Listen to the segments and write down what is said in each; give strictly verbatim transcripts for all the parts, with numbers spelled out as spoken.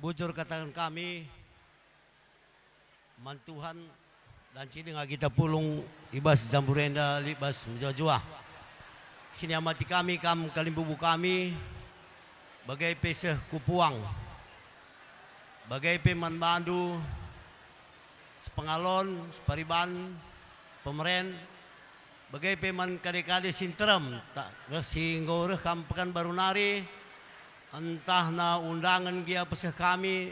Bujur kataken kami man Tuhan, banci denga kita pulung i bas jambur enda lit bas mejuah-juah. Si niamati kami kam kalimbubu kami, bage pe seh ku puang, bage pe man bandu sepengalon, separiban, pemeren, bage pe man kade-kade si nterem, ta-, reh si enggo reh kam Pekanbaru nari, ntah na undangen gia peseh kami,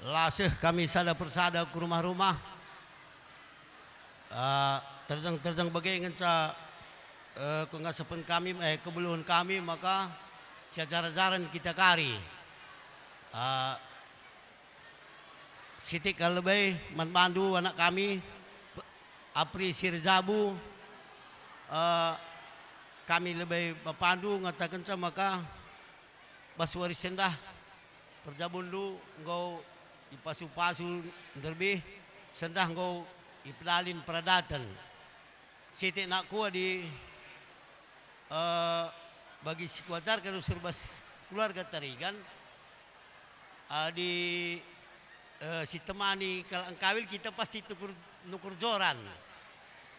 la seh kami sada persada ku rumah-rumah. Ah, terjeng-terjeng bage ngenca, eh, kengasepen kami, eh, kebeluhen kami, maka siajar-ajaren kita kari. Ah, Sitik kal lebe man bandu anak kami, Apri si erjabu, eh, kami lebe bapandu ngatakenca maka bas wari sendah perjabundu enggo ipasu-pasu nderbih, sendah enggo ipedalin peradaten. Sitik nakku adi, eh, bagi si kuajarken rusur bas keluarga Tarigan, adi, eh, si temani kalak engkawil kita pasti tukur, nukur joran.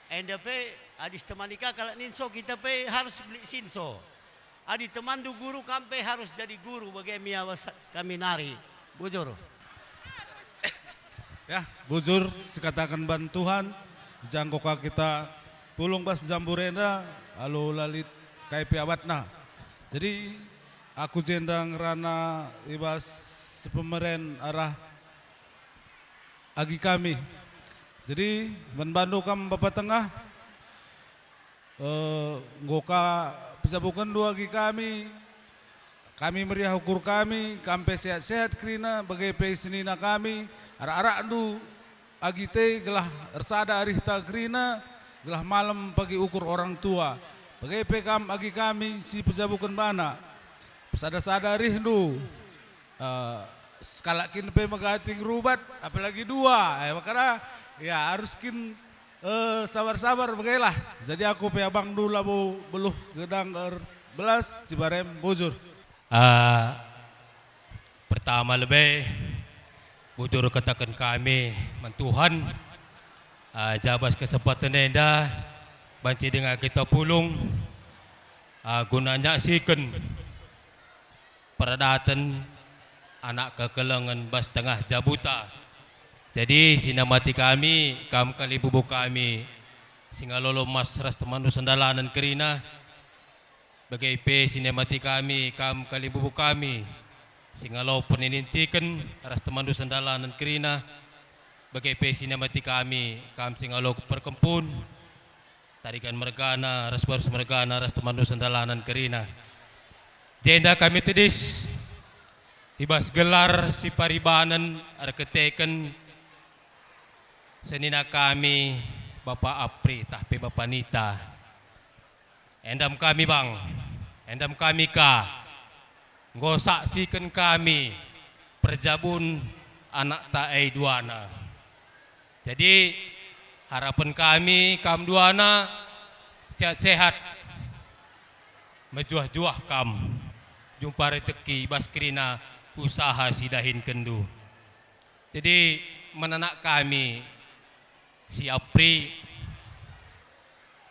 Enda pe adi si temani ka kalak ninso kita pe harus belik sinso. Adi temanndu guru kam pe harus jadi guru bage me ia bas kami nari. Bujur. Ya, bujur sikataken ban Tuhan, i ja enggo ka kita pulung bas jambur enda, alu la lit kai pe abatna. Jadi, aku jenda ngerana i bas si pemeren arah agi kami. Jadi, man bandu kam Bapa Tengah, Eh, enggo ka pejabukenndu agi kami, kami meriah ukur kami, kam pe sehat-sehat kerina, bage pe senina kami, arak-arakndu agi te gelah ersada arihta kerina, gelah malem pagi ukur orang tua. Bage pe kam agi kami si pejabuken bana, ersada-sada arihndu. Eh, sekalak kin pe megati ngerubat, apalagi dua. Eh, makana, ya, arus kin, eh, sabar-sabar bagailah. Jadi aku pe abangndu labo beluh gedang erbelas, Cibarem bujur. Ah, pertama lebe, bujur kataken kami man Tuhan, ah, i ja bas kesempatan enda, banci denga kita pulung, ah, guna nyaksiken peradaten anak kekelengen bas tengah jabuta. Jadi, si namati kami, kam kalimbubu kami, si ngalolo mas ras temanndu sendalanen kerina, bage pe si namati kami, kam kalimbubu kami, si ngalo perninintiken ras temanndu sendalanen kerina, bage pe si namati kami, kam si ngalo perkempun, Tarigan mergana ras Barus mergana ras temanndu sendalanen kerina. Jenda kami tedis i bas gelar si paribanen erkiteken senina kami Bapa Apri tah pe Bapa Nita. Endam kami bang, endam kami ka, enggo saksiken kami perjabun anakta e duana. Jadi, harapen kami kam duana sehat-sehat, mejuah-juah kam, jumpa rejeki bas kerina usaha si dahinkenndu. Jadi, man anak kami si Apri,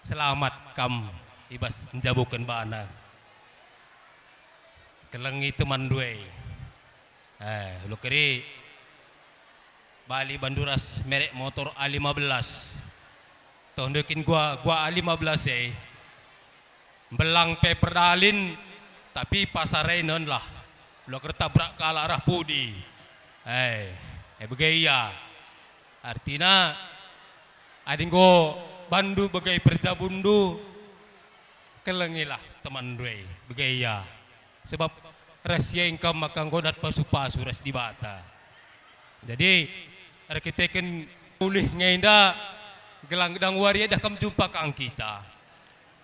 selamat kam i bas njabuken bana. Kelengi temanndu e. Eh, ulu keri bali bandu ras merek motor A lima belas. Toh ndu kin gua, gua A lima belas e. Mbelang pe perdalin, tapi pasarenen lah. Ula kertabrak kalak rah pudi. Eh, eh, bage ia. Artina, adi enggo bandu bage perjabundu, kelengilah temanndu e, bage ia. Sebab ras ia engkam maka enggo dat pasu-pasu ras Dibata. Jadi, erkiteken ulih nge enda, gelang gedang wari dah kam jumpa kang kita.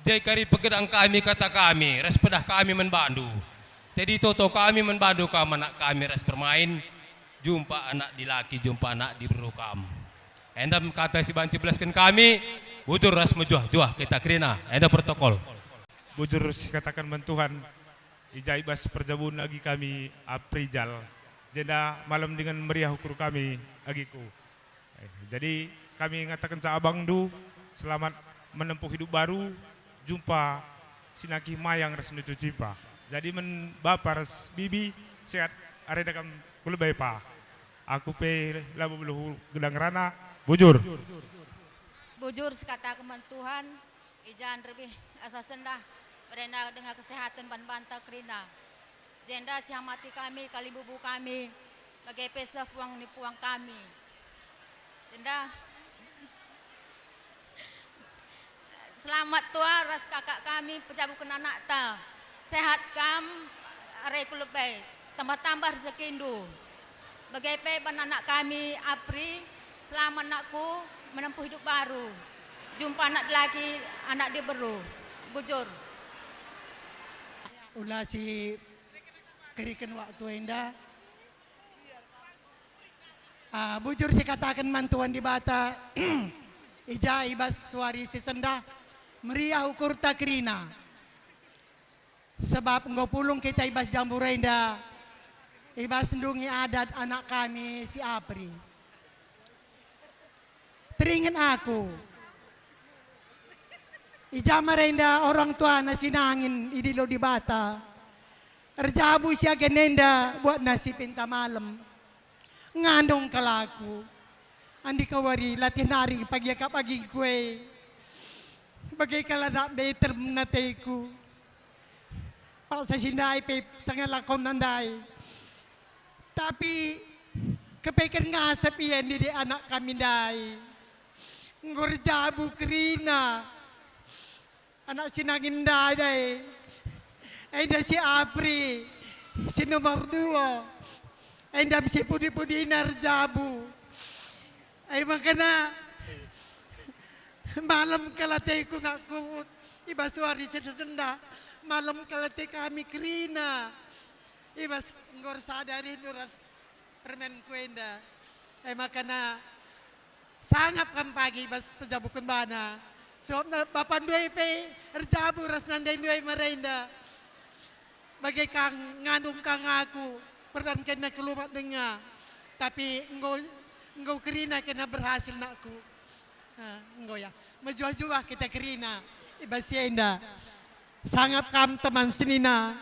Jai kari pegedang kami kata kami, ras pedah kami man bandu. Jadi toto kami man bandu kam anak kami ras permain, jumpa anak dilaki, jumpa anak diberu kam. Enda me kata si banci belasken kami, bujur ras mejuah-juah kita kerina. Enda protokol. Bujur sikataken man Tuhan, i ja i bas perjabun agi kami Aprijal. Jenda malem dingen meriah ukur kami, agiku. Eh, jadi kami ngatakenca abangndu, selamat menempuh hidup baru, jumpa si nangkih mayang ras nucu cimpa. Jadi men bapa ras bibi, sehat arenda kam ku lebe pa. Aku pe labo beluh gedang rana, bujur. Bujur sikataken man Tuhan, i ja nderbih asa sendah, erena denga kesehaten ban banta kerina. Jenda siamati kami, kalimbubu kami, bage pe seh puang ni puang kami. Jenda, selamat tua ras kakak kami, pejabuken anakta. Sehat kam, are ku lebe, tambah-tambah rezekindu. Bage pe ban anak kami, Apri, selamat anakku, menempuh hidup baru. Jumpa anak laki, anak diberu. Bujur. Ula si keriken waktu enda. Ah, bujur sikataken man Tuhan Dibata, i ja i bas wari si sendah, meriah ukurta kerina. Sebab enggo pulung kita i bas jambur enda, i bas ndungi adat anak kami si Apri. Teringet aku. I ja ma enda orang tuana si nangin idilo Dibata. Erjabu si agen enda buatna si pinta malem. Ngandung kal aku. Andi kawari latih nari pagi akap agingku e. Bage kal anak ndai terem ateku. Paksa si ndai pe sanga lakonna ndai. Tapi kepeken ngasep ia ndidik anak kami ndai. Enggo erjabu kerina. Anak si nangin ndai ndai. Enda si Apri, si nomor dua. Enda si pudi-pudina erjabu. Ai makana malem kal ateku nakku i bas wari si sendah, malem kal ate kami kerina. I bas enggo ersada rindu ras permenku enda. Ai makana sangap kam pagi bas pejabuken bana. Sebab na-, bapandu e pe erjabu ras nandaindu e merenda. Bage kang ngandung kang aku, perbankenna kelumat denga. Tapi enggo, enggo kerina kena berhasil nakku. Ah, enggo ya. Mejuah-juah kita kerina i bas si enda. Sangap kam teman senina.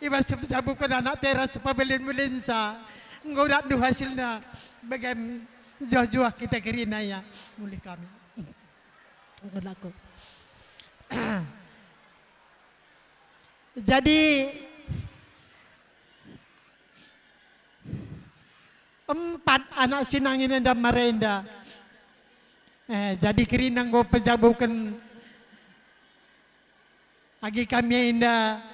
I bas sebuken anak tera sepabelin-belinsa. Enggo datndu hasilna. Bage mejuah-juah kita kerina ya. Mulih kami. Enggo laku. Jadi, empat anak si nangin enda merenda. Eh, jadi kerina enggo pejabuken agi kami enda,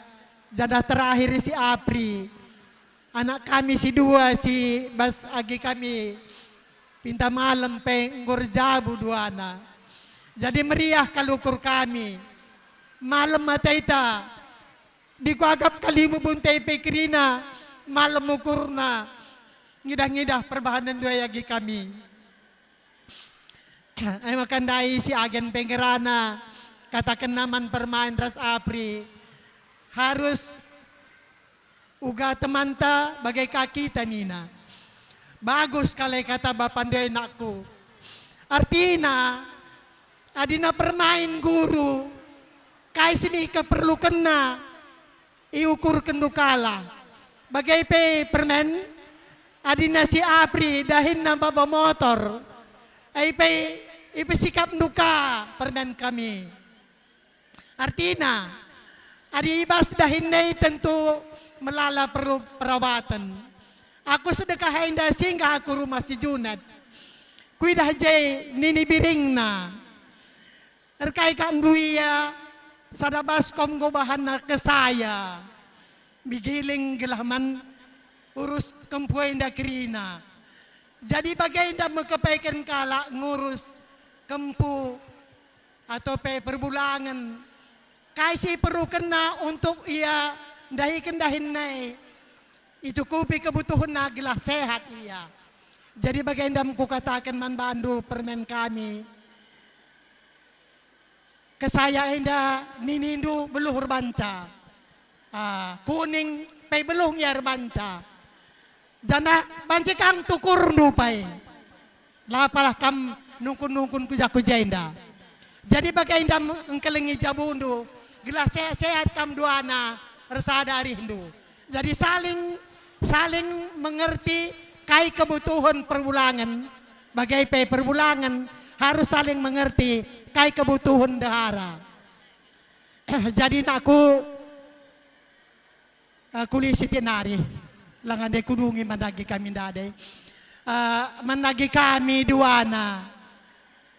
janah terakhir si Apri. Anak kami si dua si bas agi kami pinta malem pe enggo erjabu duana. Jadi meriah kal ukur kami. Malem ateta. Dikuakap kalimbubu ndai pe kerina, malem ukurna. Ngidah-ngidah perbahanenndu e agi kami. Ai maka ndai si agen pe ngerana, katakenna man Permain ras Apri. Harus uga temanta bage ka kita nina. Bagus kal e kata bapandu e nakku. Artina, adina Permain guru, kai si keperlukenna iukurkenndu kalak. Bage pe Permen, adina si Apri dahinna baba motor, e pe ipesikapndu ka Permen kami. Artina, adi i bas dahin e tentu melala perlu perawatan. Aku sedekah enda singgah aku rumah si Junat. Kuidah je nini biringna. Erkai kak ndu ia, sada baskom enggo bahanna kesaya. Bigiling gelah man urus kempu enda kerina. Jadi bagenda me kepeken kalak ngurus kempu atau pe perbulangen. Kai si iperlukenna untuk ia ndahiken dahin nai, icukupi kebutuhenna gelah sehat ia. Jadi bagenda me kukataken man bandu Permen kami. Kesaya enda ninindu beluh erbanca. Ah, kuning pe beluh nge erbanca. Janah banci kang tukurndu pe. La palah kam nungkun-nungkun ku ja-ku ja enda. Jadi bage enda me-, engkelengi jabundu, gelah sehat-sehat kam duana ersada arihndu. Jadi saling, saling mengerti kai kebutuhan perbulangen, bage pe perbulangen harus saling mengerti kai kebutuhan ndehara. Jadi nakku, Eh, kuli sitik nari, langa ndai kudungi man dage kami ndai. Eh, man dage kami duana.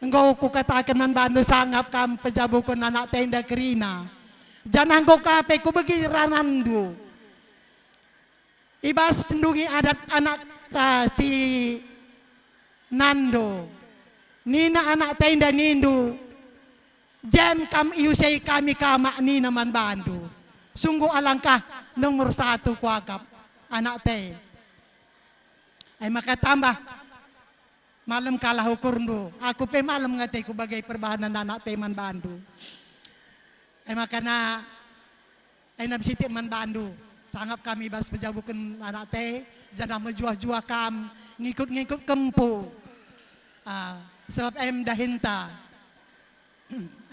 Enggo kukataken man bandu sangap kam pejabuken anak enda kerina. Janah enggo ka pe kubegi rananndu. I bas ndungi adat anak, eh, si Nando. Nina anak enda nindu, "Jem kam iusei kami kamak," nina man bandu. Sungguh alangkah nomor satu kuakap anak te. E maka tambah malem kalah ukurndu. Aku pe malem nge ateku bage perbahanen anak te man bandu. E maka na, enda sitik man bandu. Sangap kami bas pejabuken anak te, janah mejuah-juah kam ngikut-ngikut kempu. Ah, sebab em dahinta.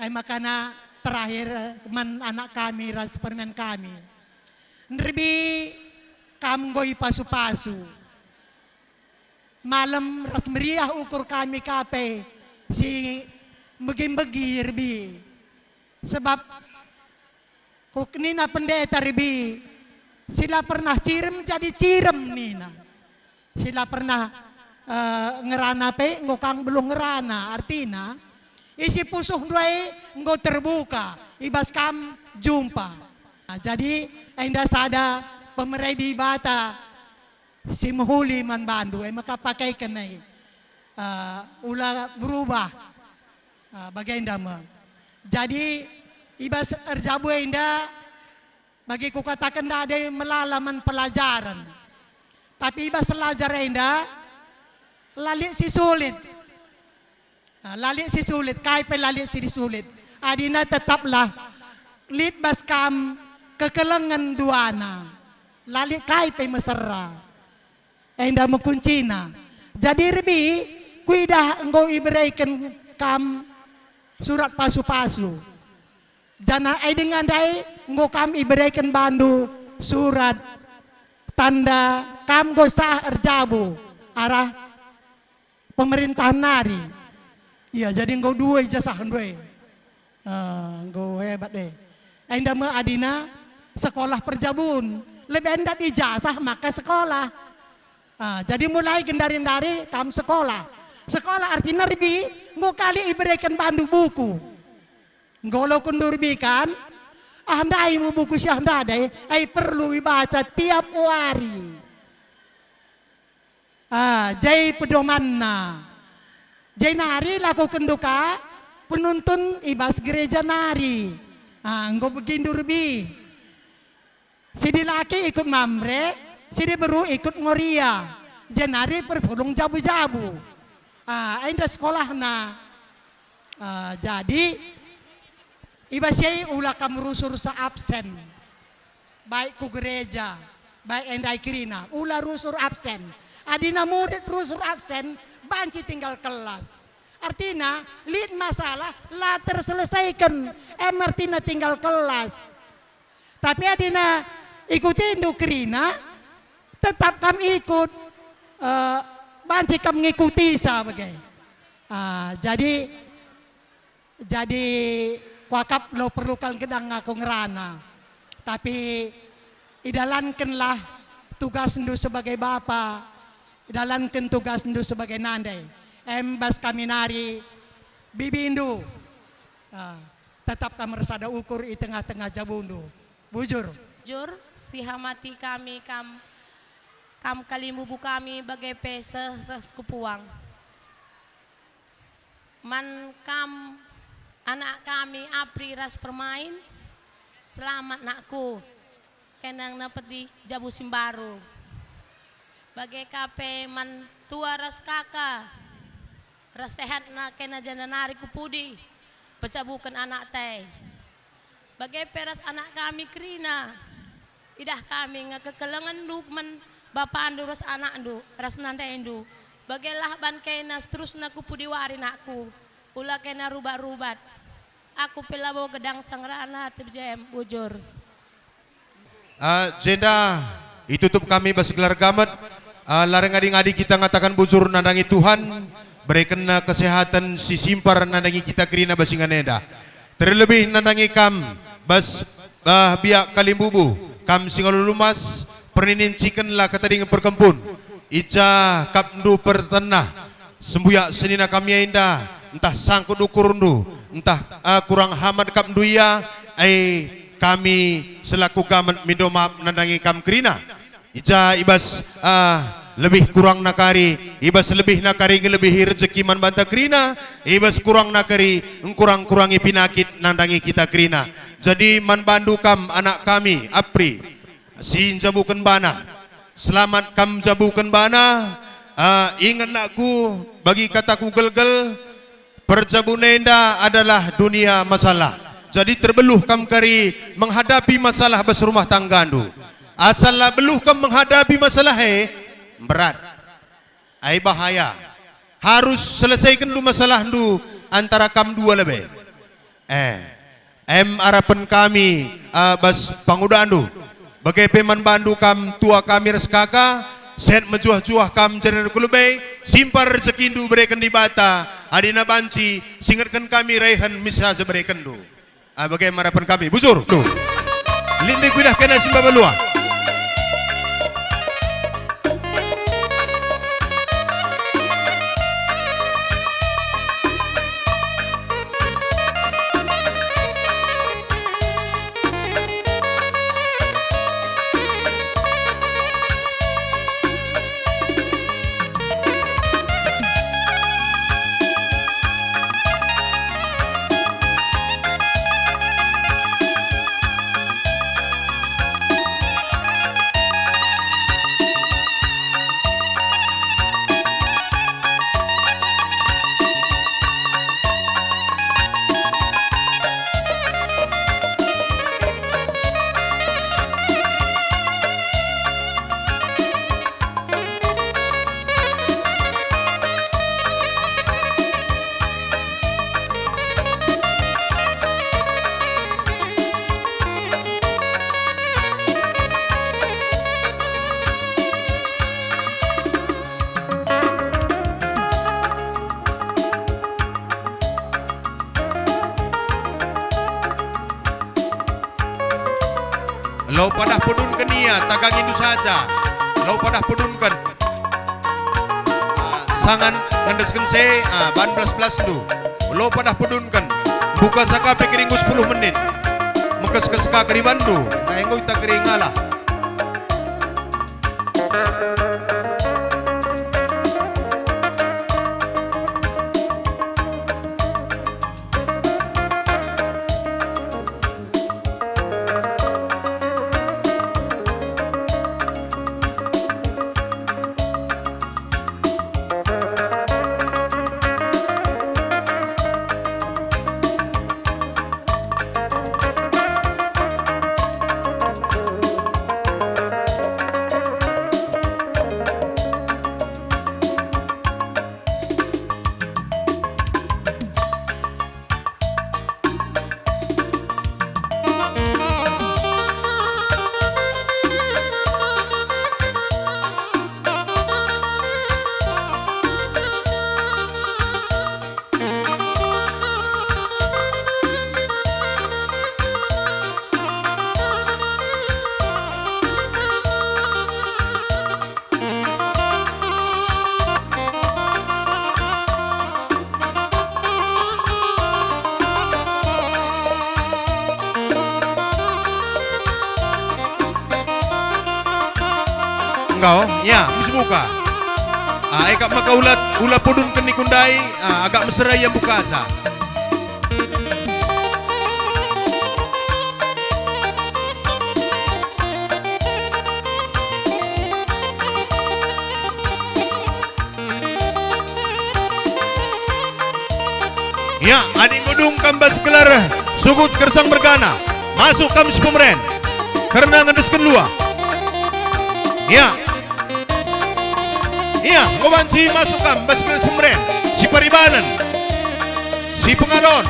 E maka na terakhir, eh, man anak kami ras permen kami. Nderbi kam enggo ipasu-pasu. Malem ras meriah ukur kami ka pe si mbegi-mbegi Rbi. Sebab ku nina pendeta Rbi, "Si la pernah cirem jadi cirem," nina. "Si la pernah, eh, ngerana pe enggo kang beluh ngerana." Artina, isi pusuhndu e enggo terbuka, i bas kam jumpa. Nah, jadi enda sada pemere Dibata si mehuli man bandu, e maka pakaiken e. Eh, ula berubah. Eh, bagenda me. Jadi, i bas erjabu enda, bagi kukataken ndai melala man pelajaren. Tapi i bas pelajar enda, la lit si sulit. Ah, la lit si sulit, kai pe la lit si sulit. Adina tetaplah lit bas kam kekelengen duana. La lit kai pe mesera. Enda me kuncina. Jadi Rbi, kuidah enggo ibereken kam surat pasu-pasu. Janah e denga ndai enggo kam ibereken bandu surat tanda kam enggo sah erjabu arah pemerintahen nari. Ia, jadi enggo dua ijasahndu e. Ah, enggo hebat e. Enda me adina sekolah perjabun. Lebe ndat ijasah maka sekolah. Ah, jadi mulai gendari-ndari kam sekolah. Sekolah artina Rbi, enggo kali ibereken bandu buku. Enggo lo kundu Rbi kan? Ah, ndai me buku si ah ndai, ai perlu ibaca tiap wari. Ah, jai pedomanna. Jai nari lakokenndu ka penuntun i bas gereja nari. Ah, enggo begindu Rbi. Si dilaki ikut Mamre, si diberu ikut Moria. Jenari perpulung jabu-jabu. Ah, enda sekolahna. Ah, jadi, i bas e ula kam rusur-rusur absen. Baik ku gereja, baik ndai kerina, ula rusur absen. Adina murid rusur absen, banci tinggal kelas. Artina, lit masalah la terselesaiken, em artina tinggal kelas. Tapi adina ikutindu kerina, tetap kam ikut, eh, banci kam ngikutisa bage. Ah, jadi, jadi kuakap lo perlu kal gedang aku ngerana. Tapi idalankenlah tugasndu sebagai bapa, idalanken tugasndu sebagai nande. Em bas kami nari bibindu. Ah, tetap kam ersada ukur i tengah-tengah jabundu. Bujur. Jur, sihamati kami kam, kam kalimbubu kami bage pe seh ras ku puang. Man kam anak kami Apri ras Permain, selamat nakku, kenang nepeti jabu si mbaru. Bage ka pe man tua ras kaka, ras sehatna kena jenda nari ku pudi, pejabuken anak te. Bage pe ras anak kami kerina, idah kami nge kekelengen dukmen Bapandu ras anakndu, ras nandaindu, bagelah ban kena seterusna ku pudi wari, nakku. Ula kena rubat-rubat. Aku pe labo gedang sangerana, T B J M, bujur. Ah, jenda itutup kami bas gelar gamet. Ah, la rengadi-ngadi kita ngataken bujur nandangi Tuhan, berekenNa kesehaten si simpar nandangi kita kerina bas ingan enda. Terlebih nandangi kam bas, ah, biak Kalimbubu, kam si ngalo lumas, perninin cikenlah ketadingen perkempun. I ja kapndu pertenah, sembuyak senina kami enda, ntah sangkut ukurndu, ntah, ah, kurang hamat kapndu ia, ai kami selaku gamet mindo maap nandangi kam kerina. I ja i bas, ah, lebih kurangna kari, i bas lebihna kari ngelebihi rejeki man banta kerina, i bas kurangna kari engkurang-kurangi pinakit nandangi kita kerina. Jadi man bandu kam anak kami, Apri, si njabuken bana. Selamat kam njabuken bana. Ah, inget nakku, bagi kataku gelgel, perjabun enda adalah dunia masalah. Jadi terbeluh kam kari menghadapi masalah bas rumah tanggandu. Asal la beluh kam menghadapi masalah e, berat. Ai bahaya. Harus selesaiken dulu masalahndu antara kam dua lebe. Eh, em arapen kami, ah, bas pangudandu. Bage pe man bandu kam tua kami ras kaka, sehat mejuah-juah kam jenda ku lebe, simpar rejekindu bereken Dibata, adina banci singetken kami rehen misa si berekenndu. Ah, bage me arapen kami. Bujur. Tuh. Lit nde kuidah kena si maba luah. Lau padah pedunken ia, tagangindu saja. Lau padah pedunken. Ah, sangan ngendesken se, ah, ban belas-belasndu. Lau padah pedunken. Buka saka pe keringu sepuluh menit. Mekes-kes ka keribanndu. Nah, enggo ita keringalah. Enggo, ya, mis buka. Ah, e kap maka ula, ula pudunken niku ndai, ah, agak mesera ia bukasa. Ya, adi nggo dung kam bas gelar sugut gersang mergana, masuk kam si pemeren, kerna ngendesken lua. Ya, Ia, enggo banci masuk kam bas kelas pemeren, si paribanen, si pengalon.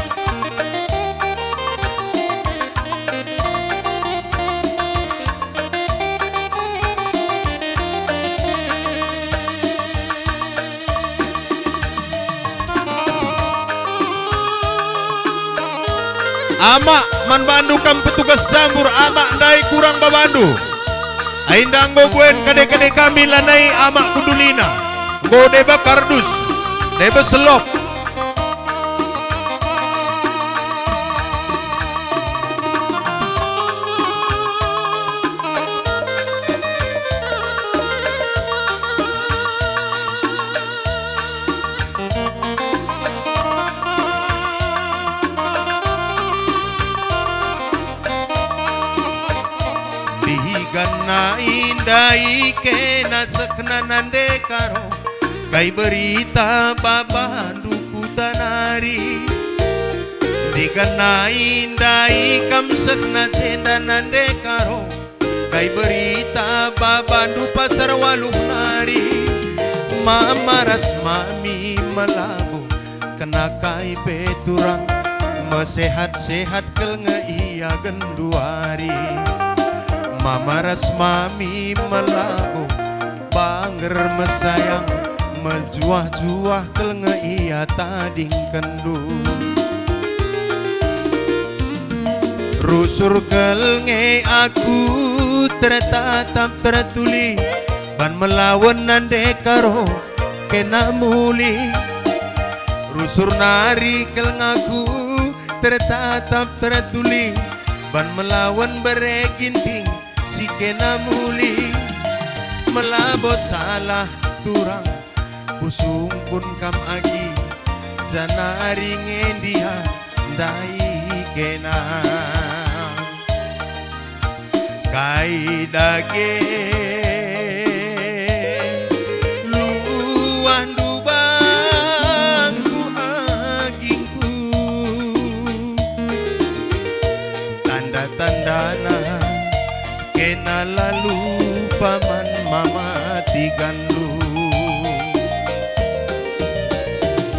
Amak, man bandu kam petugas jambur, amak ndai kurang babandu. Ai enda enggo buen kade-kade kami lanai amak kundulina. Enggo deba kardus, deba selok. Ndiganna indai kena sekna nande karo, kai berita babandu kuta nari. Ndiganna indai kam sekna jenda nande karo, kai berita babandu Pasar Waluh nari. Mama ras mami melabo, kena kai pe turang, mesehat-sehat kal nge ia genduari. Mama ras mami melabo, bangger mesayang, mejuah-juah kal nge ia tadingkenndu. Rusur kal nge aku tertatap tertuli, ban melawen nande karo kena muli. Rusur nari kal ngaku tertatap tertuli, ban melawen bere ginting si kena muli. Melabo salah turang, kusungkun kam agi, janari nge ndia ndai kena. Kai dage luahndu bangku agingku, tanda-tandana kena lalu paman mama tiganndu.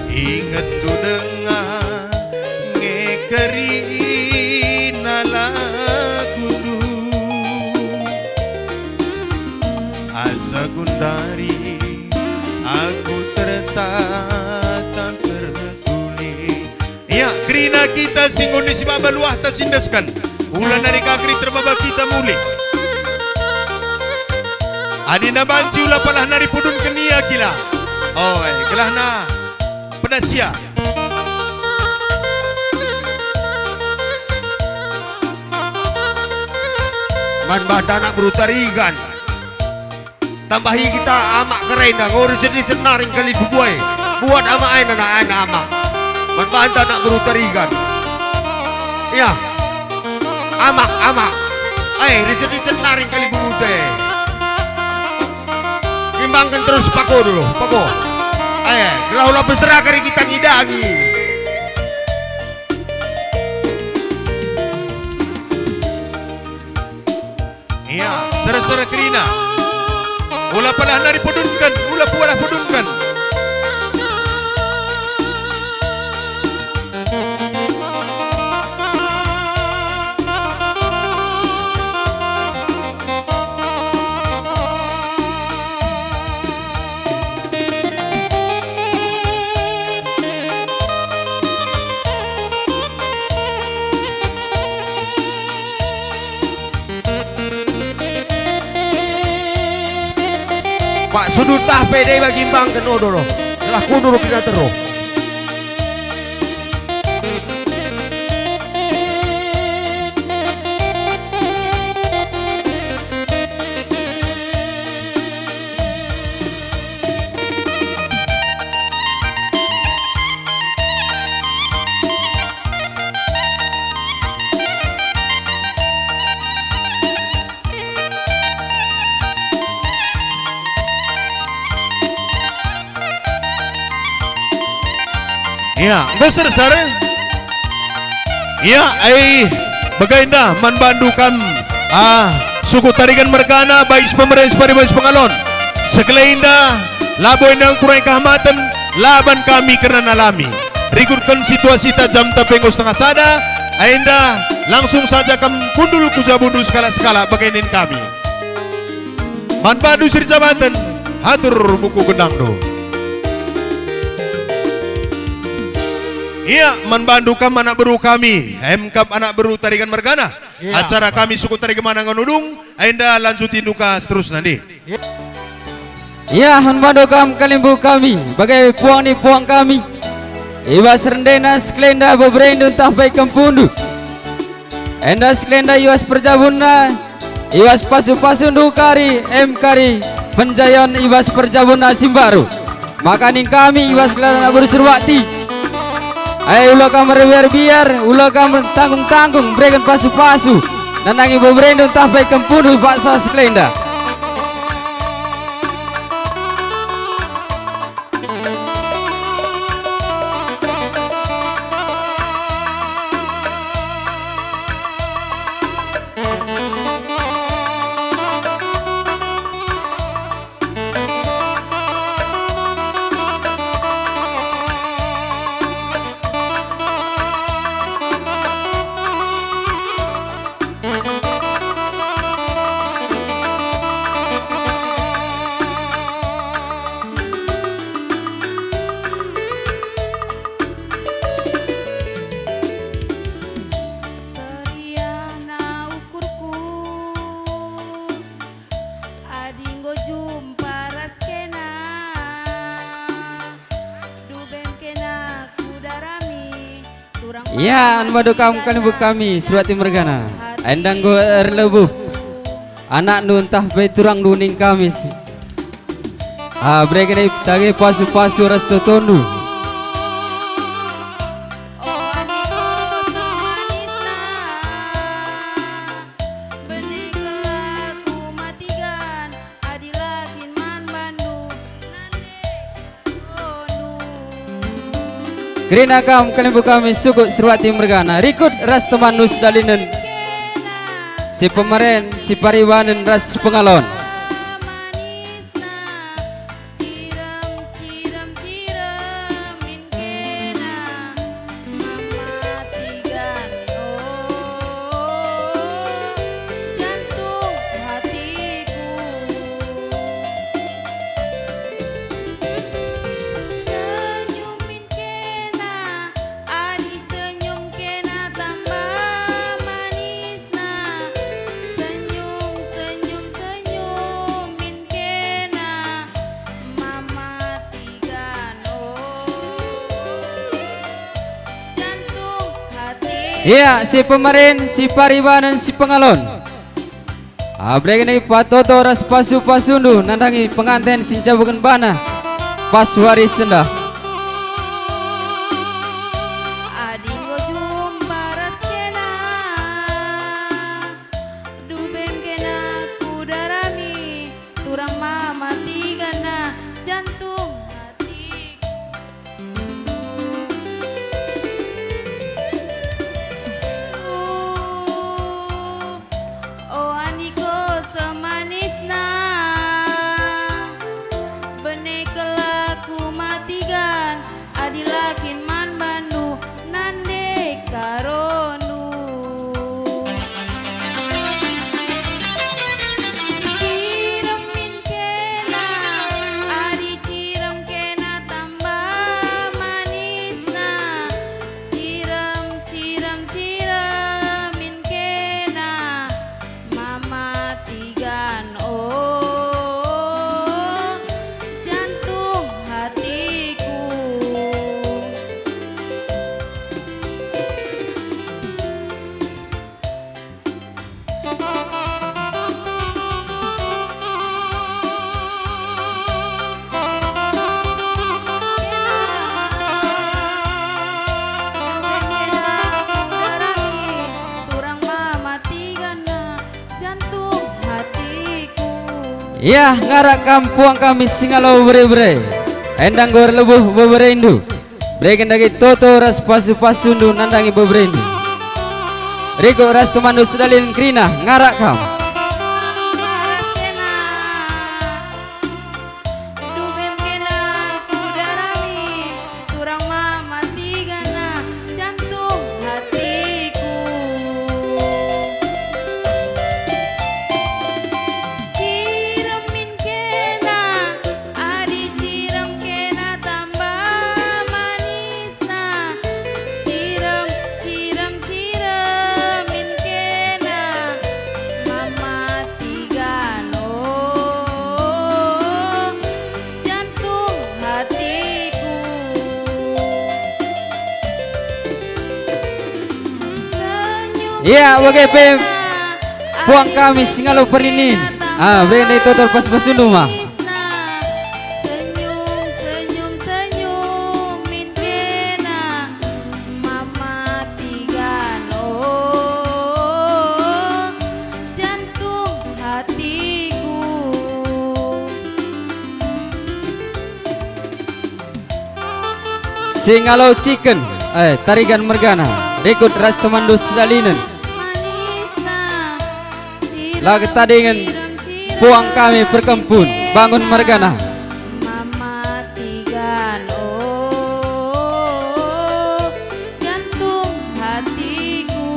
Ingetndu denga nge kerina lagundu. Asa gundari aku tertatap tertuli. Ia, kerina kita si nggo ni si baba luahta si endesken. Ula nari ka keri terbaba kita muli. Adi na banci ula palah nari pudunken ia kila. Oe, gelahna pedas ia. Man banta anak beru Tarigan. Tambahi kita amak kerenda, ngori sedih senaring kali bubuai. Buat amak ain anak ain amak. Man banta anak beru Tarigan. Ia. Amak, amak. Ai, ricet-ricet naring kali bubute. Imbangken terus pako dulu, pako. Ai, gelah ula besera kari kita ngidangi. Ia, sera-sera kerina. Ula palah nari pudunken, ula pualah pudunken. Pak sudut tah pe deba gimbangken odo roh. Telah kundur pina teroh. Ia, enggo serser. Ia, ai, bage enda man bandu kam, ah, suku Tarigan mergana, bais pemeren, separi bais pengalon. Sekali enda, Labo enda ngkurai kahamaten, laban kami kerna nalami. Rikutken situasita jam ta pe enggo setengah sada, enda langsung saja kam kundul ku jabundu sekalak-sekalak bage nin kami. Man bandu si erjamaten, atur buku gendangndu. Ia, man bandu kam anak beru kami, emkap anak beru Tarigan mergana. Ia. Acara kami suku Tarigan Manang Nudung, enda lanjutindu ka seterusna ndi. Ia, man bandu kam kalimbubu kami, bage puang ni puang kami. I bas rendena sekelenda beberendu ntah pe kempundu. Enda sekelenda i bas perjabunna, i bas pasu-pasundu kari, em kari, penjayon i bas perjabunna si mbaru. Maka ning kami i bas gelar anak beru Surbakti. Ai, ula kam erbiar-biar, ula kam tanggung-tanggung, bereken pasu-pasu. Nandangi beberendu ntah pe kempundu i paksa sekelenda. Seriahna ukurku, adi enggo jumpa ras kena, dubem kena ku darami, turang. Ia, man bandu kam kalimbubu kami, Surbakti mergana. Enda enggo erlebuh anakndu ntah pe turangndu ning kami si. Ah, bereken dage pasu-pasu ras totondu. O, adi kosong manisna, bene kelaku matigan, adi la kin man bandu, nande. Kerina kam kalimbubu kami suku Surbakti mergana, rikut ras temanndu sedalinen, si pemeren, si paribanen, ras si pengalon. Senyum min kena, adi senyum kena tamba manisna. Senyum, senyum, senyum min kena, mamatikan, oh, jantung hati. Ia, si pemeren, si paribanen, si pengalon. Abreken patoto ras pasu-pasundu nandangi penganten si ncabuken bana pas wari sendah. Adi enggo jumpa ras kena, dubem kena ku darami, turang mamatikanna jantung hatiku. O, aniko semanisna, bene kelaku matigan, adi la kin man bandu nande karondu. Cirem min kena, adi cirem kena tamba manisna. Cirem, cirem, cirem min kena, mamatikan, oh, jantung hatiku. Ia, ngarak kam puang kami si ngalo bere-bere. Enda enggo erlebuh beberendu. Bereken dage toto ras pasu-pasundu nandangi beberendu. Rikut ras temanndu sedalinen kerina, ngarak kam. Ia, bage pe puang kami si ngalo perninin. Ah, bere ndai toto pasu-pasundu ma. Senyum, senyum, senyum min kena, Mama Tigan, oh, jantung hatiku. Si ngalo ciken, eh, Tarigan mergana, rikut ras temanndu sedalinen. La ketadingen puang kami perkempun, bangun mergana. Mama Tigan, oh, jantung hatiku.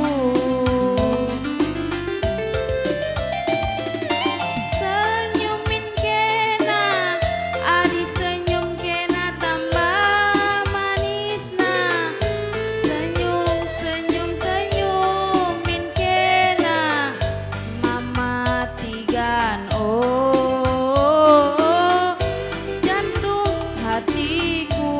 Senyum min kena, adi senyum kena tambah manisna. Senyum, senyum, senyum min kena, Mama Tigan, oh, jantung hatiku.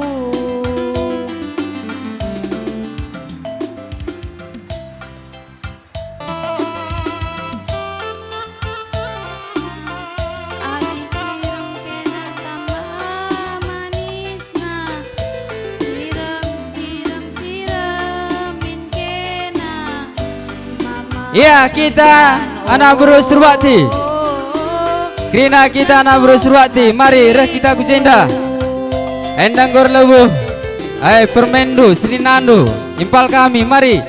Adi cirem kena tambah manisna, cirem, cirem, cirem min kena, Mama. Ya, kita anak beru Surbakti. Kerina kita anak beru Surbakti, mari reh kita ku jenda. Enda enggo erlebuh. Ai permenndu, seninandu, impal kami, mari.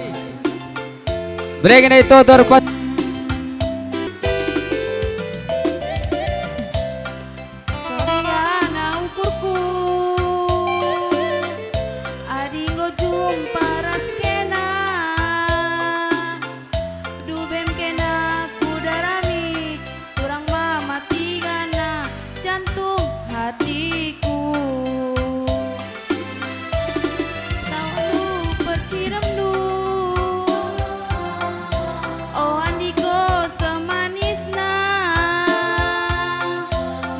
Bereken ai totor pas. Soriana ukurku, adi enggo jumpa ras kena, dubem kena kudarami, turang Mama Tigana, jantung hatiku. Tawakndu perciremndu, o andiko seh manisna.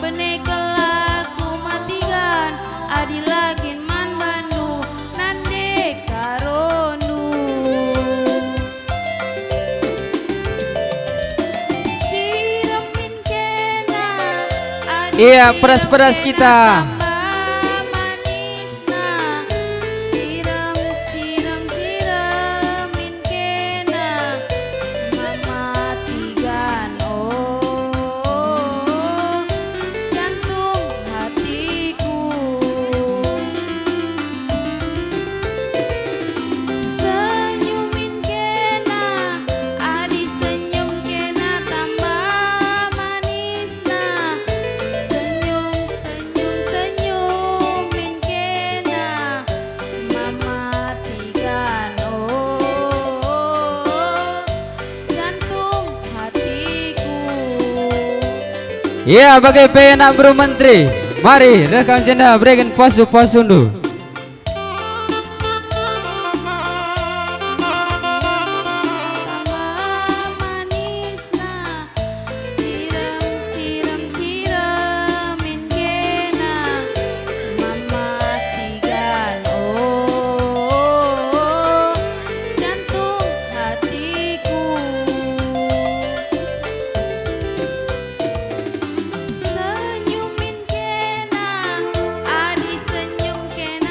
Bene kal aku Mama Tigan, adi la kin man bandu nande karondu. Iya, pedas-pedas kita. Senyum min kena, adi senyum kena tambah manisna. Senyum, senyum, senyum min kena, Mama Tigan, oh, jantung hatiku. Ya, bage pe anak beru menteri. Mari, reh kam jenda bereken pasu-pasundu. Senyum min kena, adi senyum kena.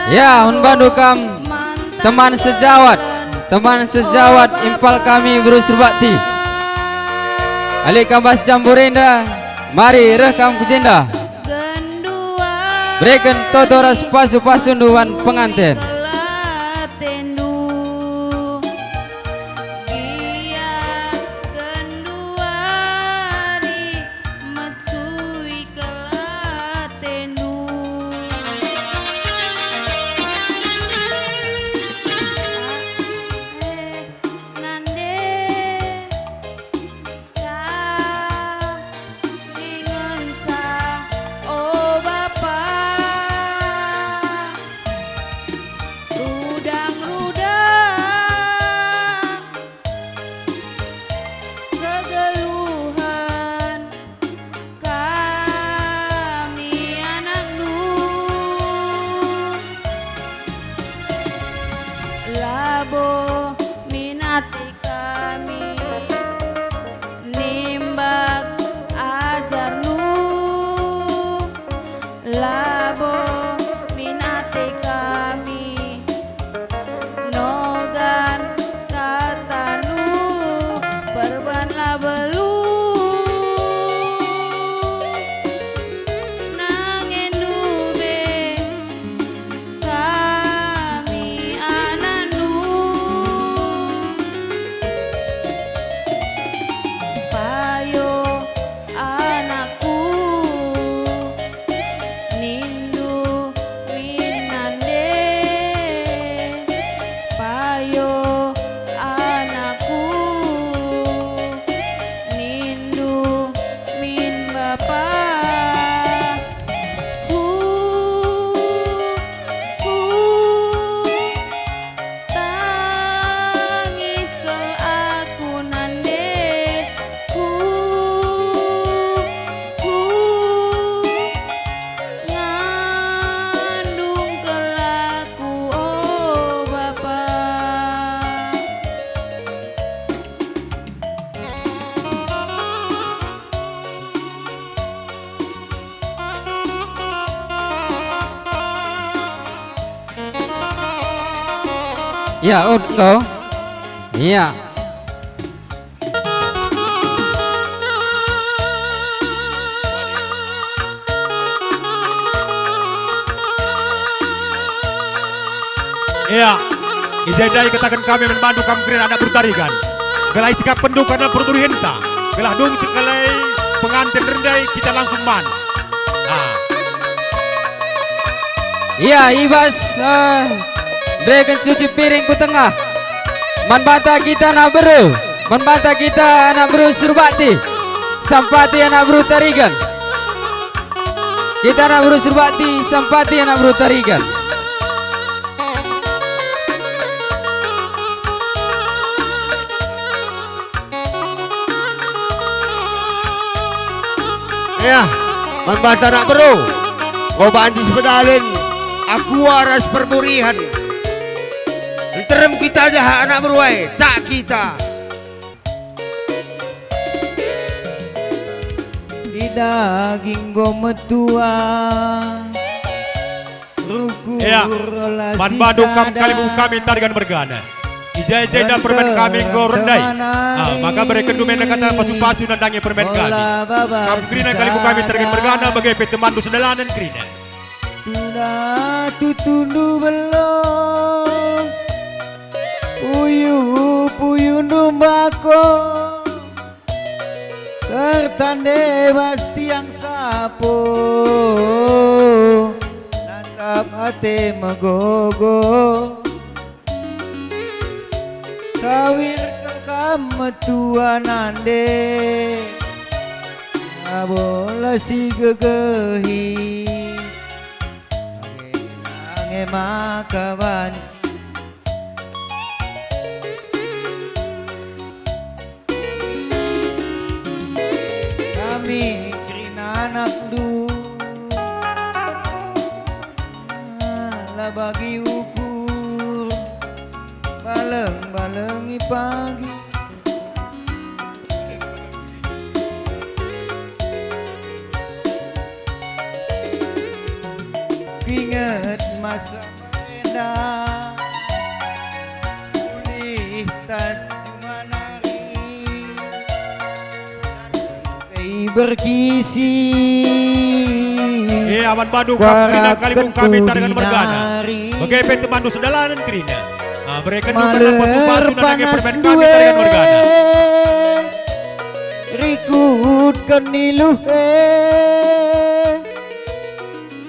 Ya, man bandu kam teman sejawat, teman sejawat impal kami beru Surbakti. Ali kam bas jambur enda, mari reh kam ku jenda. Bereken toto ras pasu-pasundu man penganten. Mesui kelatendu. Eh, nande, ka dingenca, o Bapa, rudang-rudang kegeluhen kami anakndu, labo min ate kami nimbak ajarndu, labo min ate kami nogan katandu, perban la beluh. Nangendu be kami anakndu. Payo anakku, nindu min nande. Payo anakku, nindu min bapa. Hu, hu, tangis kal aku nande. Hu, hu, ngandung kal aku, o Bapa. Ya, Ut, enggo. Iya. Iya, i jenda ikataken kami man bandu kam kerina anak beru Tarigan. Gelah isikapkenndu kerna perturihenta, gelah dung sekalai penganten rende kita langsung man. Ah. Iya, i bas, eh, bereken cuci piring ku tengah. Man banta kita anak beru, man banta kita anak beru Surbakti, Sampati anak beru Tarigan. Kita anak beru Surbakti, Sampati anak beru Tarigan. Ya, man banta anak beru, enggo banci sipedalen akua ras perburihen. Nterem kita dah anak beru ai, cak kita. I daging enggo metua. Ya, man bandu kam kalimbubu kami Tarigan mergana. I jenda permen kami enggo rende. Ah, maka berekenndu me kata pasu-pasu nandangi permen kami. Kam kerina kalimbubu kami Tarigan mergana, bage pe temanndu sedalanen kerina. Tuna tutundu belo, puyu-puyundu mbako. Tertande bas tiang sapo, nangkap ate megogo. Kawir kam metua nande, abola si gegehi, nge maka banci. Kami kerina anakndu, la bagi ukur, baleng-balengi pagi. Kuinget masa Tanjung Manari, Pei Berkisi. Eh, aman bandu kam kerina kalimbubu kami Taringan mergana. Bage pe temanndu sedalanen kerina. Ah, bereken dukungan pasu-pasu nandangi permen kami Taringan mergana. Rikutken iluh e.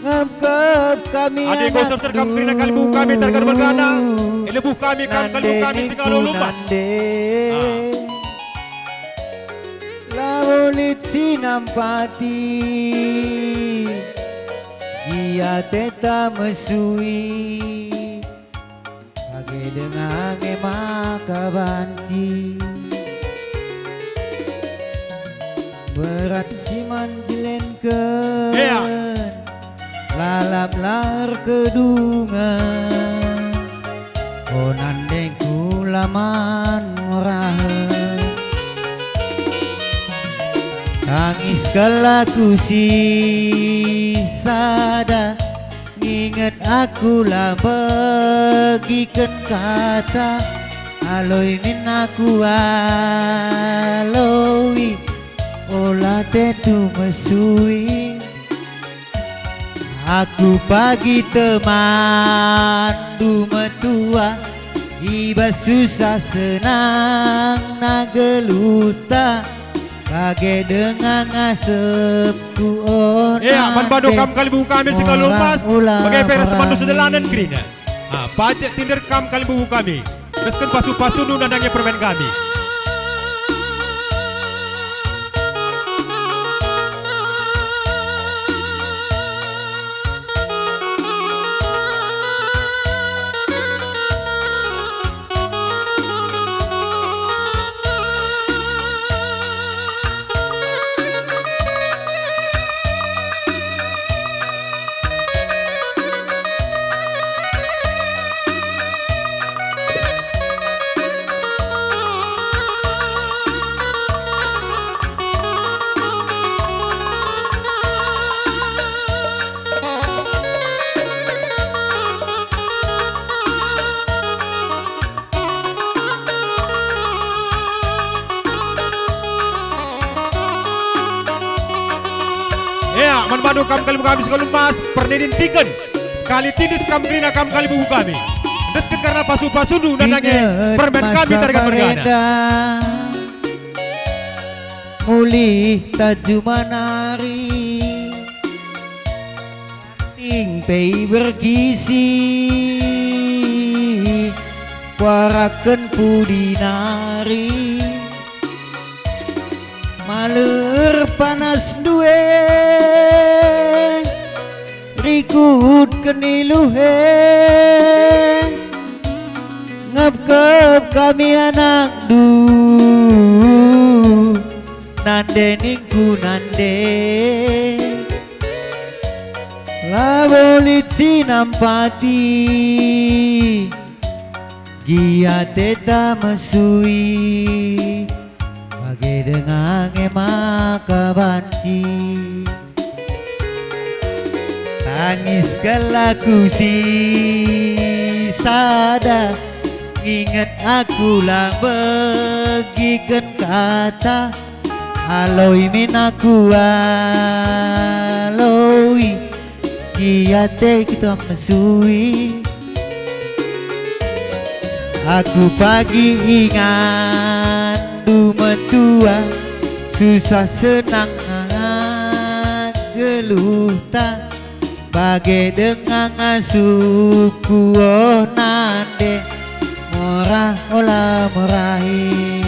Ngepkep kami. Adi enggo serter kam kerina kalimbubu kami Taringan mergana, ilebuh kami kam kalimbubu kami singalo lumbas. Ah. Labo lit si nampati, gia teta mesui. Bage denga nge maka banci berat si manjelenken. Lalap la erkedungen, o nandengku la man ngurahen. Tangis kal aku si sada, nginget aku la begiken kata, aloi min aku aloi, ola tentu mesui. Aku pagi temanndu metua, i bas susah senang na geluhta. Bage denga ngasepku, o nande. Ea, man bandu kam kalimbubu kami singalo lumbas, bage pe ras temanndu sedalanen kerina. Ah, pacek tinder kam kalimbubu kami. Endesken pasu-pasundu nandangi permen kami. Ea, man bandu kam kalimbubu kami singalo lumbas, perninin ciken. Sekali tindis kam kerina kam kalimbubu kami. Endesken kerna pasu-pasundu nandangi permen kami Taringan mergana. Mulih Tanjung Manari, Ting Pei Berkisi, kuaraken pudi nari. Maler panasndu e, rikutken iluh e, ngepkep kami anakndu, nande ningku nande. Labo lit si nampati, gia teta mesui, bage denga nge maka banci. Tangis kal aku si sada, inget aku la begiken kata, aloi min aku aloi. Gia teta mesui. Aku pagi ingatndu metua, susah senang geluhta, bage denga ngasupku, o nande, mora ola morahi.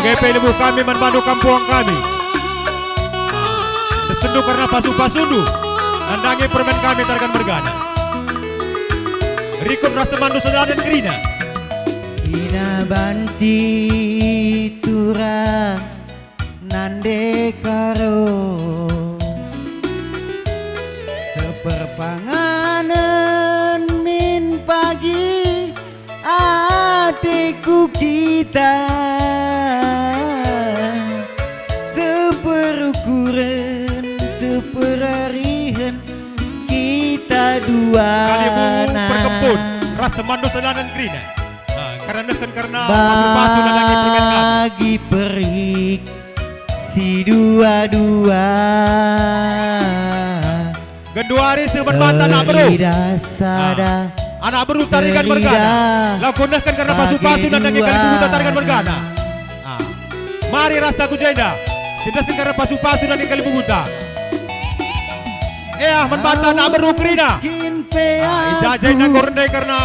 Bage pe lebuh kami man bandu kampuang kami. Sesenndu kerna pasu-pasundu nandangi permen kami Tarigan mergana. Rikut ras temanndu sedalan kerina. Ina banci turang nande karo. Seperpanganen min pagi ateku kita. Seperukuren, seperarihen kita dua. Kalibubu perkempun, ras temanndu sedalan kerina. Ah, kerna nehken kerna pasu-pasu nandangi permen kami. Bagi perik si dua-dua. Genduari seh man banta anak beru. Teridah sada. Ah, anak beru Tarigan mergana. Teridah. Lagu nehken kerna pasu-pasu nandangi kalibubuta Tarigan mergana. Ah. Mari rasa ku jenda. Sindesken kerna pasu-pasu nandangi kalibubuta. Eh, ah, man banta anak beru kerina. Ah, i ja-ja enda enggo rende kerna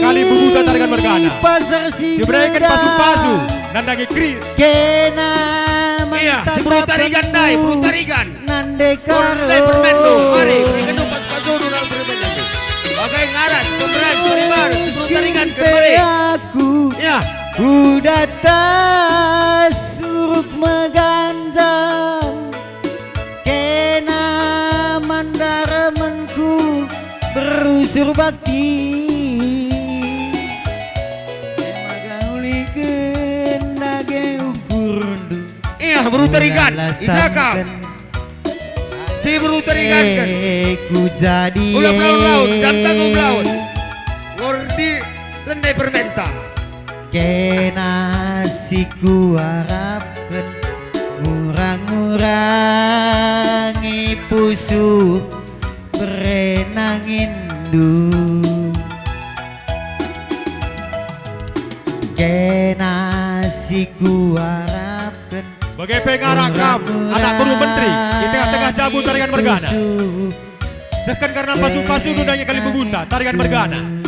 kalibubuta Tarigan mergana. Sibereken pasu-pasu nandangi keri. Kena. Iya, si beru Tarigan ndai, beru Tarigan. Nande karo. Ndai permenndu, mari, berekendu pasu-pasundu nang permenndu. Bage ngaran, pemberan, paribar, si beru Tarigan, kan mari. Aku. Iya. Ku datas suruk meganjang. Kena man daremenku berusur bakti. Maka uliken dage ukurndu. Iya, beru Tarigan, ulalah i ja kam. Samken. Si beru Tarigan kan. Eh, ku jadi. Ulap laut, jam tanggung laut. Ngordi lende permenta. Kena si kuarapken ngurang-ngurangi pusuh berenanginndu. Kena si kuarapken. Bage pe ngarak kam, anak beru menteri, i tengah-tengah jabu Tarigan mergana. Sehken kerna pasu-pasu nandangi kalibubuta Tarigan mergana.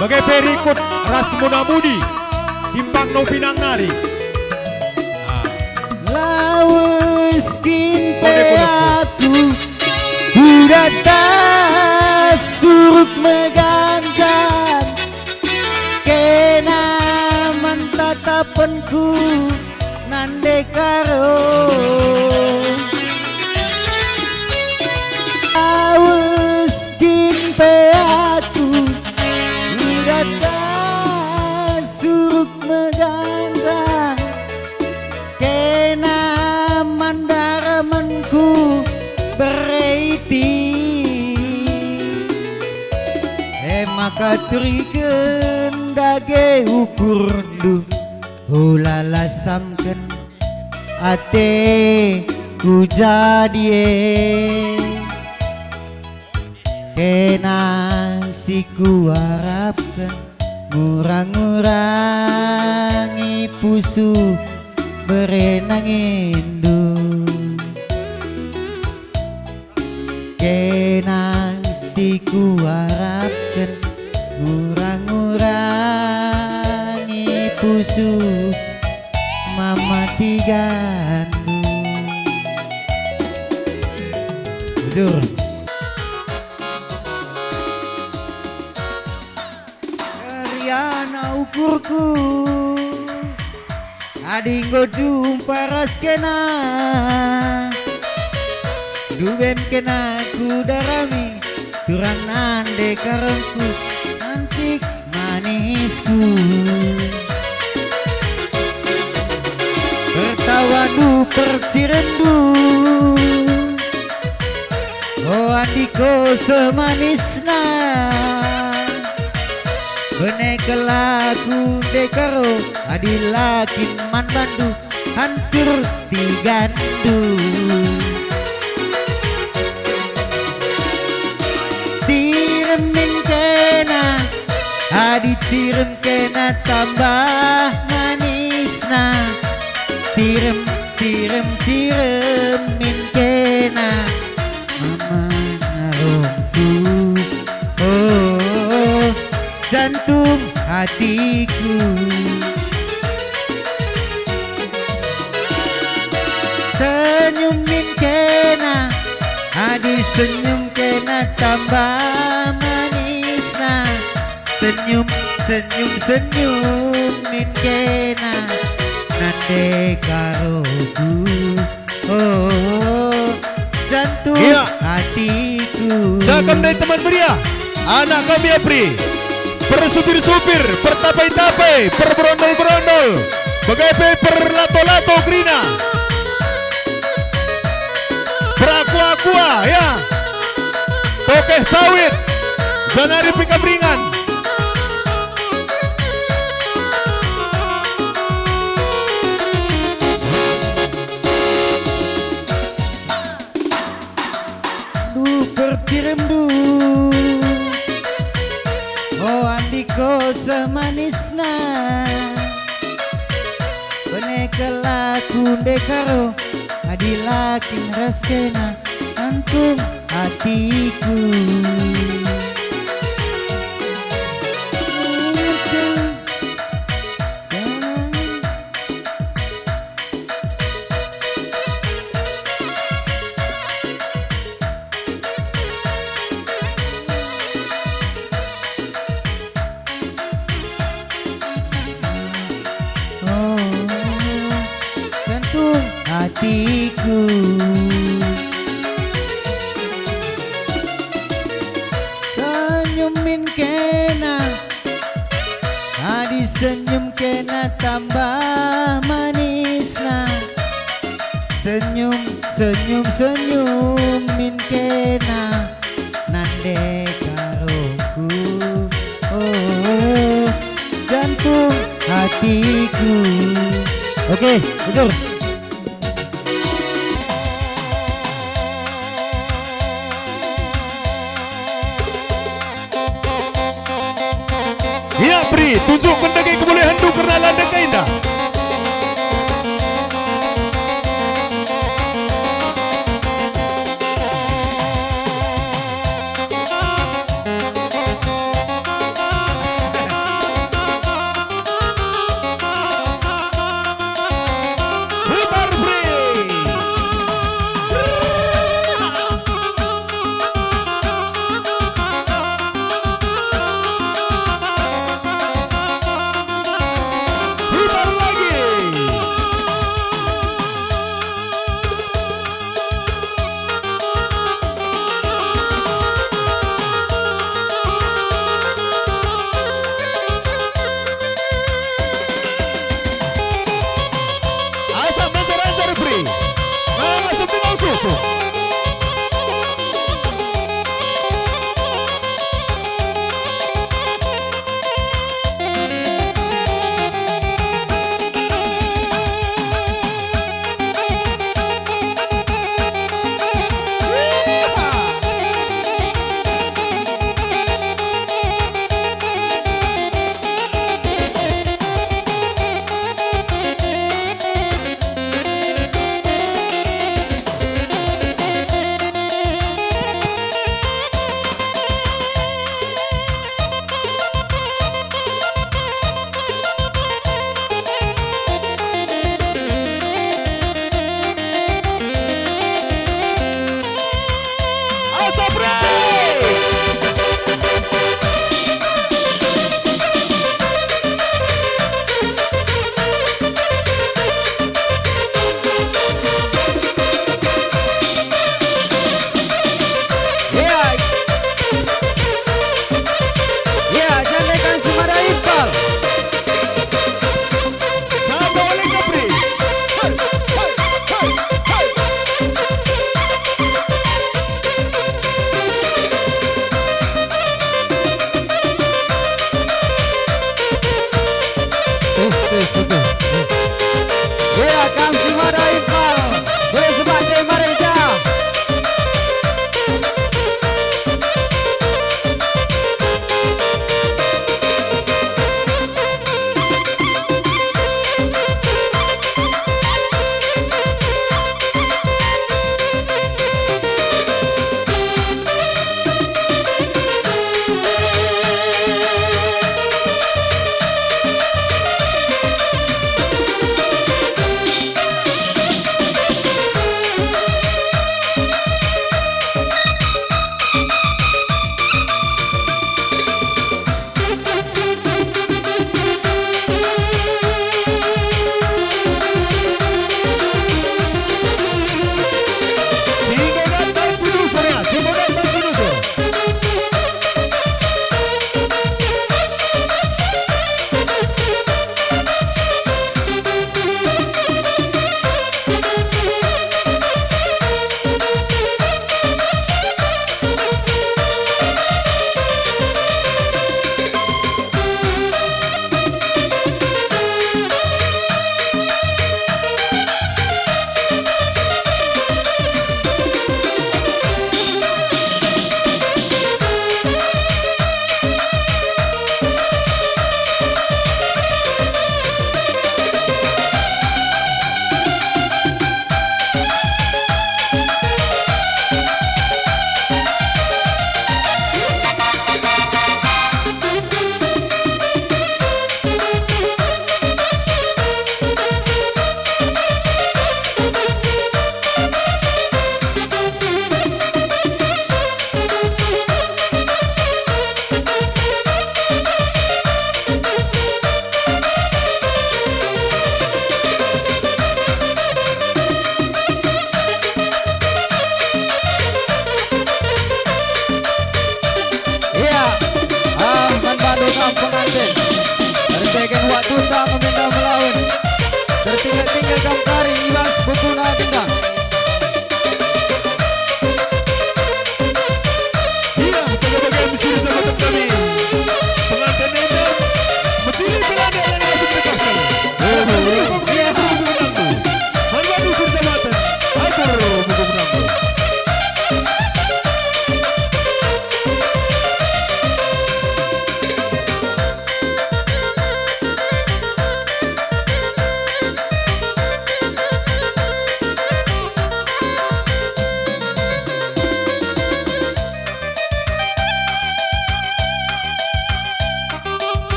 Bage pe rikut ras muna-mudi, simpang no pinang nari. Ah. Lawes kin pe aku, ku datas suruk meganjang. Kena man tatapenku nande karo. Lawes kin pe aku, ku datas suruk meganjang. Kena man daremenku bere iti. E maka turiken dage ukurndu, ulalah samken ate ku jadi e. Kena si kuarapken ngurang-ngurangi pusuh berenanginndu. Kena si kuarapken ngurang-ngurangi pusuh mamatigandu. Bujur. Keriana ukurku, adi enggo jumpa ras kena, dubem kena kudarami, turang nande karengku, antik manisku. Pertawandu, perciremndu, o andiko seh manisna. Bene kelaku ndekaro adi la kin man bandu hancur tigandu. Cirem min kena, adi cirem kena tambah manisna. Cirem, cirem, cirem min kena, mama ngarongku. Oh, jantung hatiku. Senyum min kena, adi senyum kena tambah manisna. Senyum, senyum, senyum min kena, nande karoku. Oh, jantung Iya. Hatiku. Cakap ndai teman meriah, anak kami Apri, persupir-supir, pertapai-tapai, perberondol-berondol, bage pe perlato-lato kerina, perakua-kua, ya, tokeh sawit, janari pe Kabringan. Du perciremndu, o andiko seh manisna. Bene kelaku ndekaro, adi la kin ras kena, antung hatiku. Oh, jantung hatiku. Senyum min kena, adi senyum kena tambah manisna. Senyum, senyum, senyum min kena, nande karoku. Oh, jantung hatiku. Oke, betul. Ya, Pri, tunjukkan dage kebolehenndu kerna la ndai ka